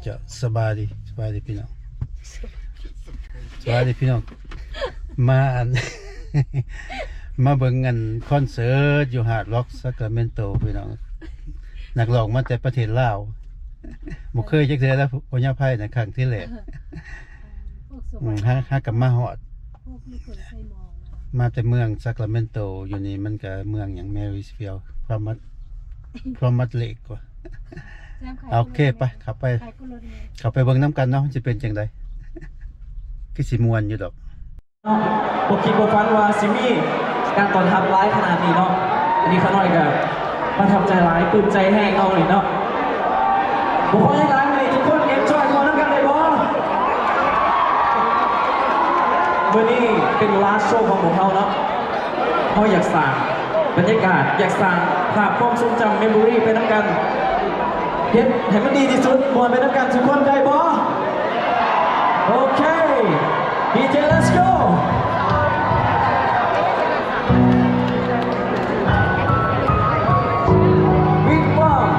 ເຈົ້າ ສະບາຍດີ ສະບາຍດີພີ່ນ້ອງ ສະບາຍດີພີ່ນ້ອງ ມາອັນ ມາເບິ່ງອັນຄອນເສີດຢູ່ Hard Rock Sacramento ພີ່ນ້ອງ ນັກຮ້ອງມາແຕ່ປະເທດລາວ ບໍ່ເຄີຍຈັກເທື່ອແລ້ວ ພະຍາໄພນະ ຄັ້ງທີແລກ ອືມ ຫາ ຫາກັບມາຮອດ ມາແຕ່ເມືອງ Sacramento ຢູ່ນີ້ມັນກະເມືອງຫຍັງ Marysville ຄວາມມັດ ຄວາມມັດເລກກວ່າ ໂອເຄ ໄປ ເຂົ້າໄປ ເຂົ້າໄປເບິ່ງນຳກັນເນາະ ມັນຊິເປັນຈັ່ງໃດ ຄືຊິມ່ວນຢູ່ດອກ. ເນາະ ບໍ່ຄິດບໍ່ຝັນວ່າຊິມີການຕ້ອນຮັບຫຼາຍຂະໜາດນີ້ເນາະ ອັນນີ້ຂ້ານ້ອຍກະປະທັບໃຈຫຼາຍ ປຶ້ມໃຈແຮງເນາະ ມື້ນີ້ເນາະ ບໍ່ຂໍຫຍັງຫຼາຍ ມື້ນີ້ທຸກຄົນ enjoy ມ່ວນນຳກັນໄດ້ບໍ່? ມື້ນີ້ເປັນ last show ຂອງພວກເຮົາເນາະ ເຮົາຢາກສ້າງບັນຍາກາດ ຢາກສ້າງພາບຄວາມຊົງຈຳ memory ໄປນຳກັນ ເຮັດໃຫ້ມັນດີທີ່ສຸດ ມ່ວນໄປນຳກັນທຸກຄົນໄດ້ບໍ່? ໂອເຄ ດີເຈ let's go. Big Bomb.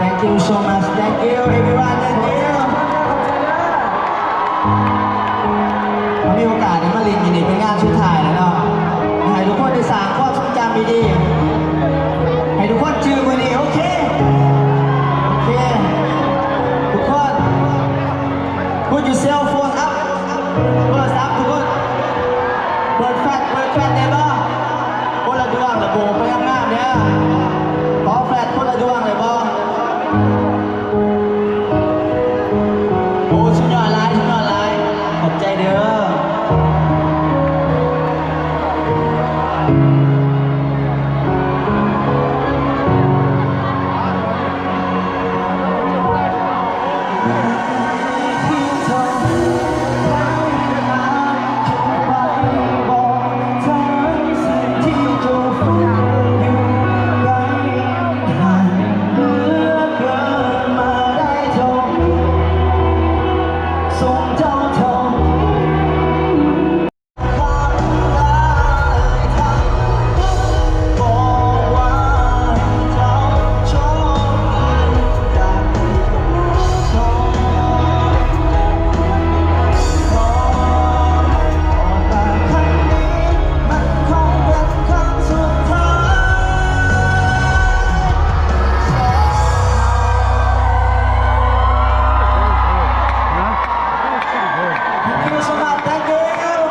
Thank you so much. Thank you everyone. Thank you. ເຮົາມີໂອກາດໄດ້ມາຫຼິ້ນຢູ່ນີ້ເປັນງານສຸດທ້າຍແລ້ວເນາະ. ໃຫ້ທຸກຄົນໄດ້ສ້າງຄວາມຊົງຈຳດີໆ ໃຫ້ທຸກຄົນຈື່ມື້ນີ້. ໂອເຄ ໂອເຄ ທຸກຄົນ Put your cell phone up. ໂທລະສັບທຸກຄົນ ເປີດແຟລດ ເປີດແຟລດໄດ້ບໍ່? ຄົນລະດວງລະໂບໄປງາມໆເດີ. ຂໍແຟລດຄົນລະດວງໄດ້ບໍ່? ໂອ້ ສຸດຍອດຫຼາຍ ສຸດຍອດຫຼາຍ ຂອບໃຈເດີ.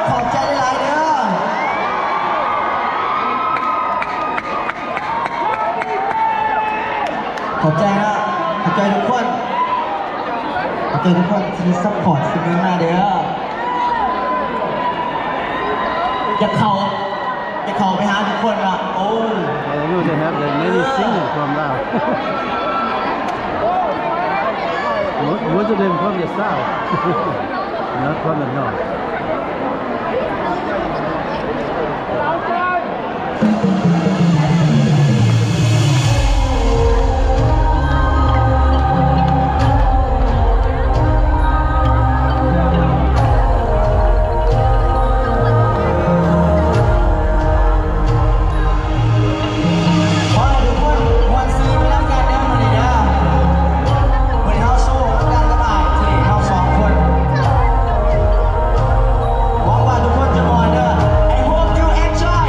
ขอบใจหลายๆ เด้อ ขอบใจเนาะ ขอบใจทุกคน ขอบใจทุกคนที่ซัพพอร์ตเสมอมาเด้อ อยากเข้า อยากเข้าไปหาทุกคนเนาะ โอ้ I don't know if they have that many singers from Laos. Most, most of them from the south, not from the north. ຂໍໃຫ້ທຸກຄົນມ່ວນຊື່ນໄປນຳກັນເດີມື້ນີ້ເດີ ມື້ນີ້ເຮົາໂຊນຳກັນກັບອ້າຍເທ່ເຮົາສອງຄົນ ຫວັງວ່າທຸກຄົນຈະມ່ວນເດີ I hope you enjoy.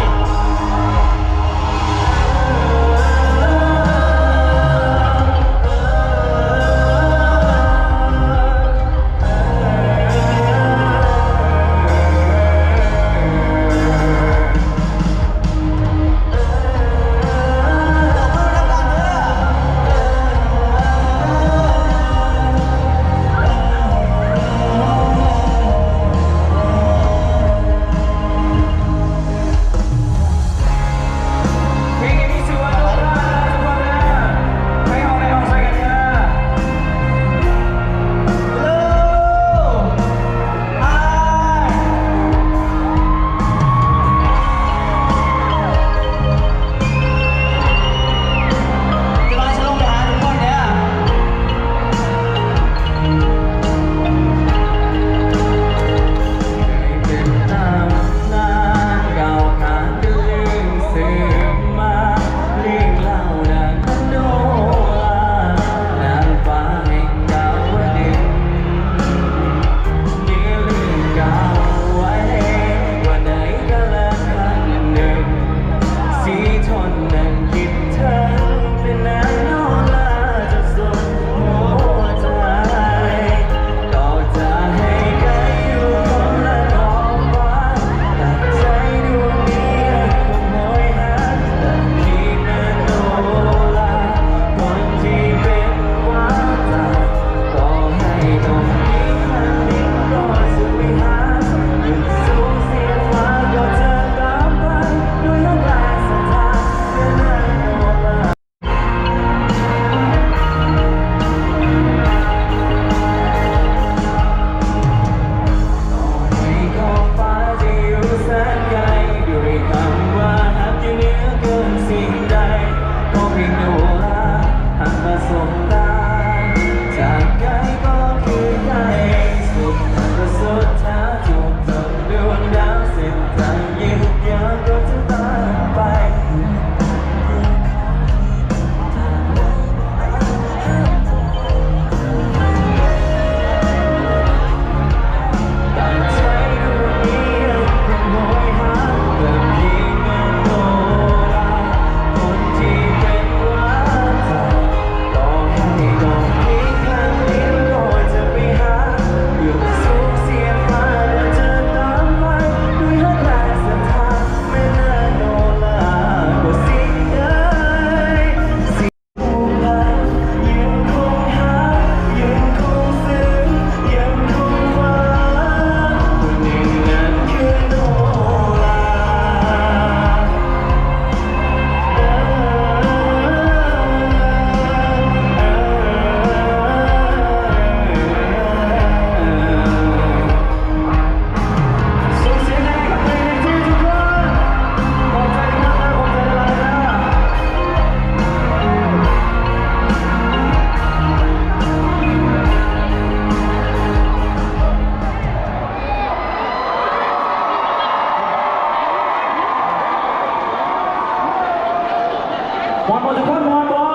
ມ່ວນບໍ່ທຸກຄົນ? ມ່ວນບໍ່?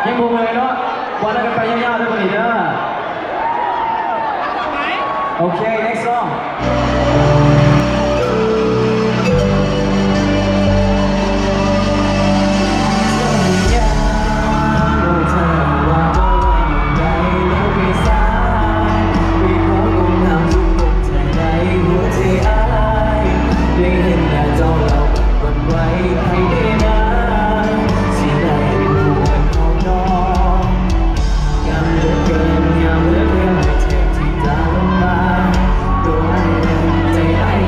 ຍັງບໍ່ເມື່ອຍເນາະ? ວ່າແລ້ວກັນໄປຍາວໆເດີມື້ນີ້ເດີ. ໂອເຄ next song. ໃຈອ້າຍ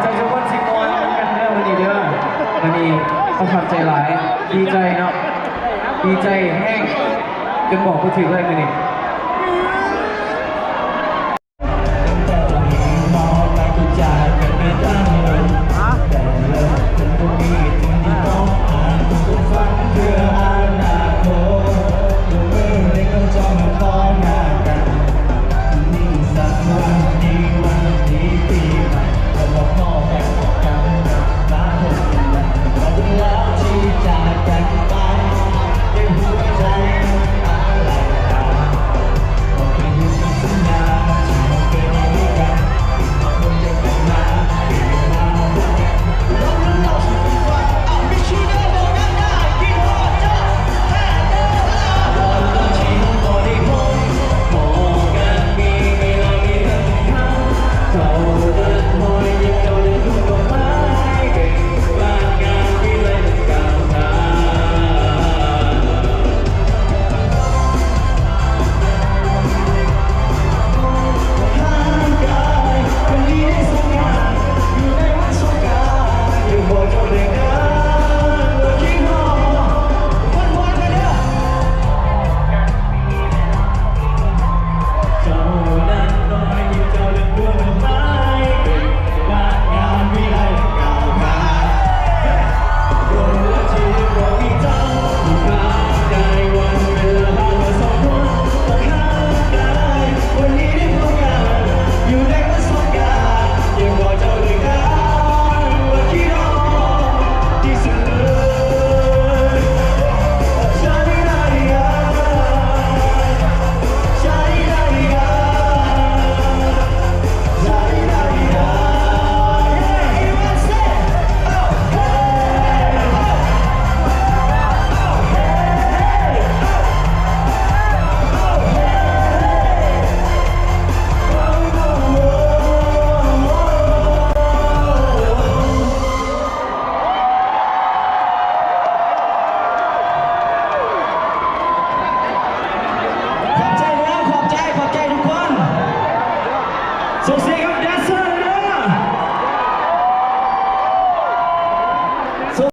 ໃຈທຸກຄົນຊິມ່ວນນຳກັນເດີມື້ນີ້ເດີ. ມື້ນີ້ປະທັບໃຈຫຼາຍ ດີໃຈເນາະ ດີໃຈແຮງ ຈົນບອກບໍ່ຖືກເລີຍມື້ນີ້.